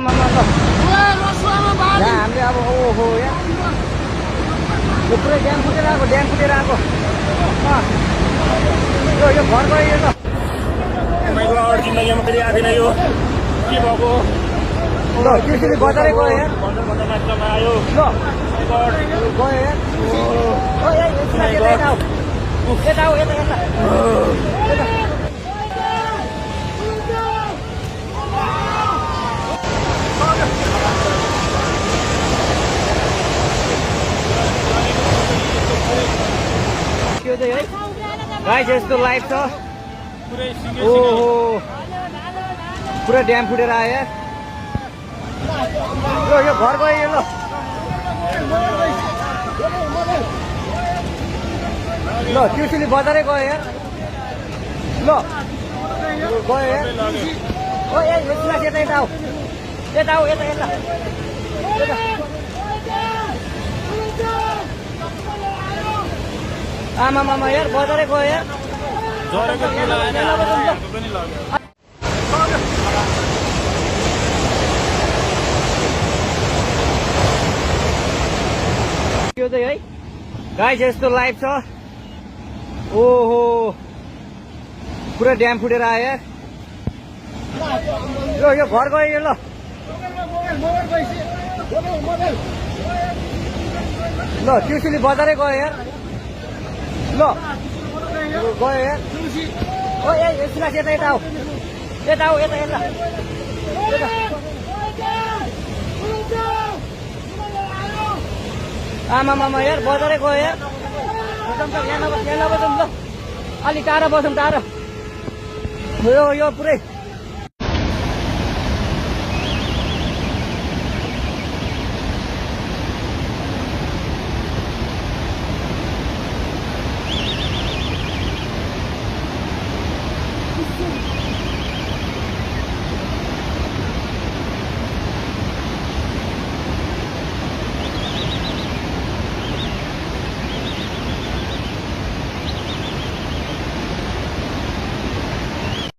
आमामा ल हामीले अब ओहो यहाँ यो पुरै ड्याम फुटेर आएको यो घर गयो ल जिन्दगीमा कहिले आएको थिएन यो के भएको ल त्यसरी बजारै गयो यार आयो ल गयो यार यता आऊ यता त्यो चाहिँ है गाइस यस्तो लाइफ छ ओहो पुरा ड्याम फुटेर आयो यार यो घर गयो ल त्रिशुली बजारै गयो यार ल गयो यार यता आऊ आमामा यार बजारै गयो यार त्यो चाहिँ है गाइस यस्तो लाइफ छ ओहो पुरा ड्याम फुटेर आयो यार यो घर गयो ल त्रिशुली बजारै गयो यार ल गयो यार यता आऊ आमामा यार बजारै गयो यार यहाँ नबसौँ ल अलि टाढा बसौँ यो पुरै